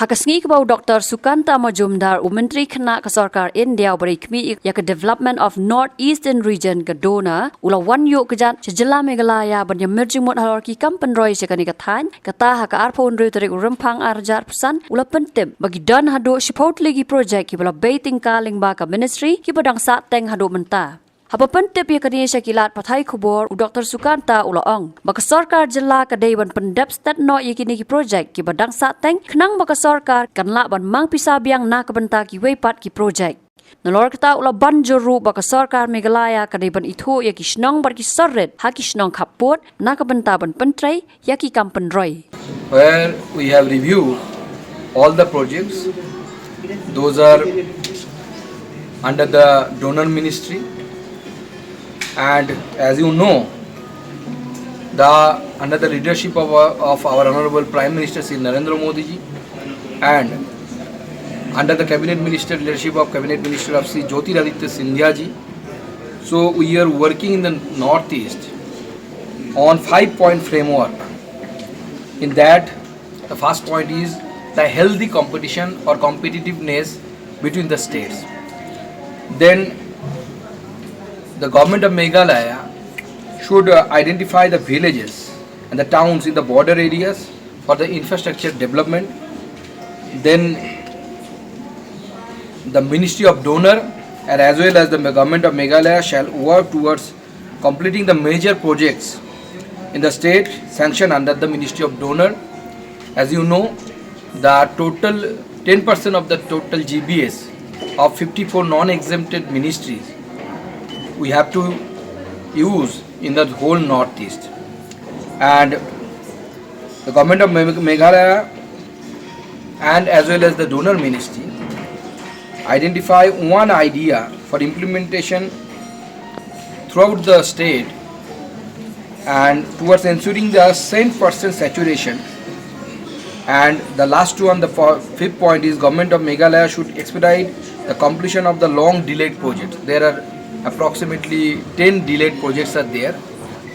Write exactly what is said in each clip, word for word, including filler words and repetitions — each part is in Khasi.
Ha ka sngi kaba u Doctor Sukanta Majumdar, u Myntri Khynnah ka Sorkar India uba dei khmih ïa ka Development of North Eastern Region ka DoNER, u la wan ïuh kjat sha jylla Meghalaya ban ïamir jingmut halor ki kam pynroi sha kane ka thaiñ, kata ha ka arphew hynriew tarik u Rymphang arhajar arphew san, u la pyntip ba ki don haduh shiphew tylli ki project kiba la bei tyngka lyngba ka ministry kiba dang sahteng haduh mynta. Haba pyntip ïa kane sha ki lad pathai khubor, u Doctor Sukanta u la ong ba ka sorkar jylla ka dei ban pyndep stet noh ïa kine ki project kiba dang sahteng, khnang ba ka sorkar kan lah ban mang pisa biang na ka bynta kiwei pat ki project. Nalor kata u la ban jur ruh ba ka sorkar Meghalaya ka dei ban ithuh ïa ki shnong bad ki sor rit ha ki shnong khappud na ka bynta ban pyntrei ïa ki kam pynroi. Where we have reviewed all the projects, those are under the DoNER ministry, and as you know, the under the leadership of our, of our Honorable Prime Minister Shri Narendra Modi ji, and under the cabinet minister leadership of cabinet minister of Shri Jyotiraditya Scindia ji. So we are working in the northeast on five point framework. In that, the first point is the healthy competition or competitiveness between the states. Then the government of Meghalaya should uh, identify the villages and the towns in the border areas for the infrastructure development. Then the Ministry of DoNER and as well as the government of Meghalaya shall work towards completing the major projects in the state sanctioned under the Ministry of DoNER. As you know, the total ten percent of the total G B S of fifty-four non-exempted ministries we have to use in the whole northeast. And the government of Meghalaya and as well as the DoNER ministry identify one idea for implementation throughout the state and towards ensuring the same percent saturation. And the last one, the fifth point is government of Meghalaya should expedite the completion of the long delayed projects. There are approximately ten delayed projects are there.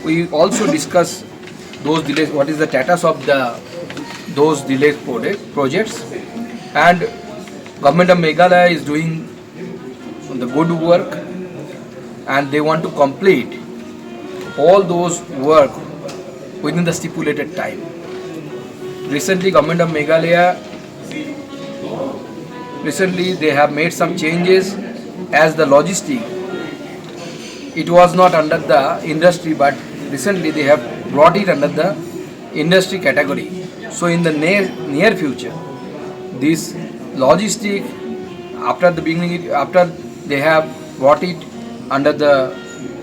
We also discuss those delays, what is the status of the those delayed projects, and government of Meghalaya is doing the good work and they want to complete all those work within the stipulated time. Recently, government of Meghalaya, recently they have made some changes as the logistic. It was not under the industry, but recently they have brought it under the industry category. So in the near, near future, this logistic, after the beginning, after they have brought it under the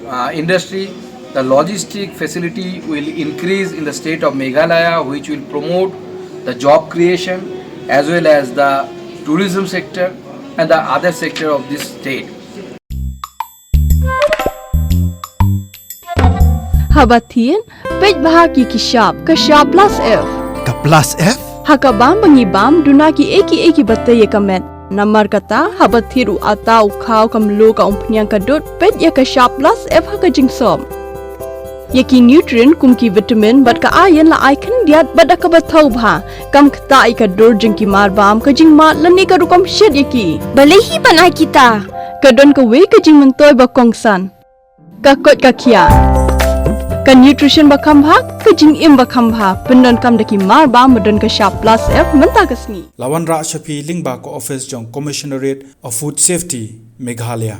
uh, industry, the logistic facility will increase in the state of Meghalaya, which will promote the job creation as well as the tourism sector and the other sector of this state. Haba thied, peit bha ki ki shap, ka shap plus F. Ka plus F? Ha ka bam ba ngi bam, duna ki ei ki ei ki ba tei ïa ka met. Namar kata, haba thied u ata u khaw ka mluh ka umphniang ka dud, peit ïa ka shap plus F ha ka jingsop. Ïa ki nutrient kum ki vitamin bad ka iron la ai khyndiat bad da kaba thaw bha. Kam ktah ïa ka dur jong ki mar bam, ka jingmad lane ka rukom shet ïa ki. Balei hi ban ai kita? Ka don kawei ka jingmyntoi ba kongsan. Ka koit ka khiah. Ka nutrition ba kham bha, ka jingim ba kham bha. Pyndonkam da ki mar bam ba don ka shap plus F mynta ka sngi. La wanrah sha phi lyngba ka office jong Commissionerate of Food Safety, Meghalaya.